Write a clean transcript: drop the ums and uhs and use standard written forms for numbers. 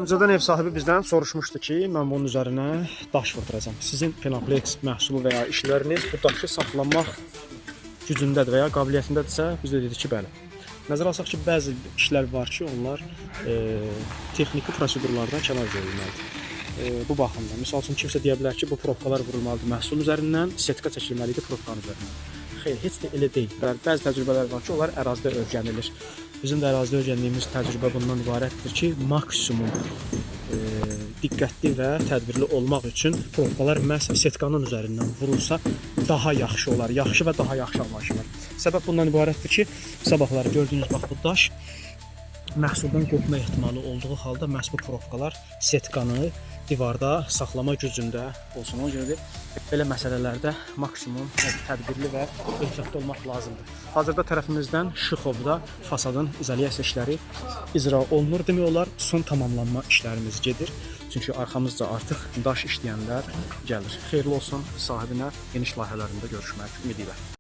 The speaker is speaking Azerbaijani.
Öncədən ev sahibi bizdən soruşmuşdu ki, mən bunun üzərinə daş vurduracam. Sizin Penoplex məhsulu və ya işləriniz bu daşı saxlamaq gücündədir və ya qabiliyyətindədirsə, biz də dedik ki, bəli. Nəzərə alsaq ki, bəzi işlər var ki, onlar texniki prosedurlardan kənar görülməlidir. Bu baxımdan, misal üçün kimsə deyə bilər ki, bu probkalar vurulmalıdır məhsulun üzərindən, setka çəkilməli idi probkanın üzərindən. Xeyr, heç də elə deyil. Bəzi təcrübələr var ki, onlar ərazidə öyrənilir. Bizim də ərazidə öyrəndiyimiz təcrübə bundan ibarətdir ki, maksimum diqqətli və tədbirli olmaq üçün probkalar məhz setkanın üzərindən vurulsa daha yaxşı olar. Yaxşı və daha yaxşı anlaşılır. Səbəb bundan ibarətdir ki, sabahları gördüyünüz bax bu daş məhsuldan qopma ehtimalı olduğu halda məhz bu probkalar setkanı divarda saxlama gücündə olsun. Ona görə də belə məsələlərdə maksimum tədbirli və ehtiyatlı olmaq lazımdır. Hazırda tərəfimizdən Şıxovda fasadın izolyasiya işləri icra olunur demək olar. Son tamamlanma işlərimiz gedir. Çünki arxamızda artıq daş işləyənlər gəlir. Xeyirli olsun sahibinə, geniş layihələrində görüşmək ümidi ilə.